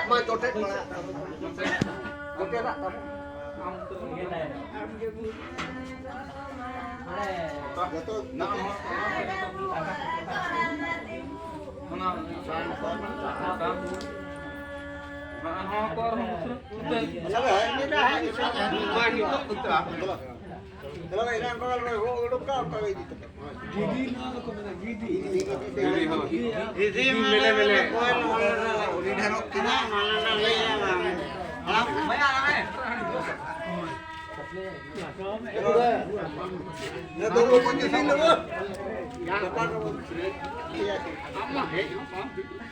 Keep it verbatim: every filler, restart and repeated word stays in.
ᱢᱟ ᱡᱚᱴᱮᱫ ᱢᱟᱲᱟᱝ ᱟᱜ ᱛᱟᱵᱚᱱ᱾ ᱡᱚᱴᱮᱫᱟᱜ ᱛᱟᱵᱚᱱ᱾ ᱡᱚᱛᱚ ᱚᱱᱟ ᱥᱟᱝ ᱥᱟᱝ ᱥᱟᱝ ᱥᱟᱝ ᱦᱚᱸ ᱠᱚ ᱟᱨᱦᱚᱸ ᱢᱩᱥᱨᱟᱹ ᱩᱛᱟᱹᱨ᱾ ᱢᱟ ᱱᱤᱛᱚᱜ ᱩᱛᱟᱹᱨ᱾ ᱪᱟᱞᱟᱜ ᱮᱱᱟᱝ ᱠᱚ ᱩᱰᱩᱠ ᱠᱟᱜ ᱚᱱᱠᱟ ᱜᱮ ᱤᱫᱤ ᱛᱟᱠᱚ᱾ ᱜᱤᱫᱤ ᱱᱚᱣᱟ ᱫᱚᱠᱚ ᱢᱮᱱᱟ, ᱜᱤᱫᱤ᱾ ᱜᱤᱫᱤ ᱦᱚᱸ᱾ ᱜᱤᱫᱤ ᱢᱮᱞᱮ ᱢᱮᱞᱮ᱾ ᱩᱱᱤ ᱰᱷᱮᱨᱚᱜ ᱠᱟᱱᱟ, ᱢᱟᱱᱮ ᱞᱟᱹᱭ ᱧᱟᱢᱟ᱾ ᱦᱟᱲᱟᱢ᱾ ᱦᱮᱸ, ᱫᱚ ᱵᱟᱵᱚᱱ ᱜᱤᱫᱤ ᱞᱮᱵᱚ᱾ ᱜᱟᱯᱟ ᱫᱚ ᱵᱚᱱ ᱟᱢ ᱢᱟ ᱦᱮᱡ ᱦᱚᱸ ᱵᱟᱢ ᱦᱤᱡᱩᱜ᱾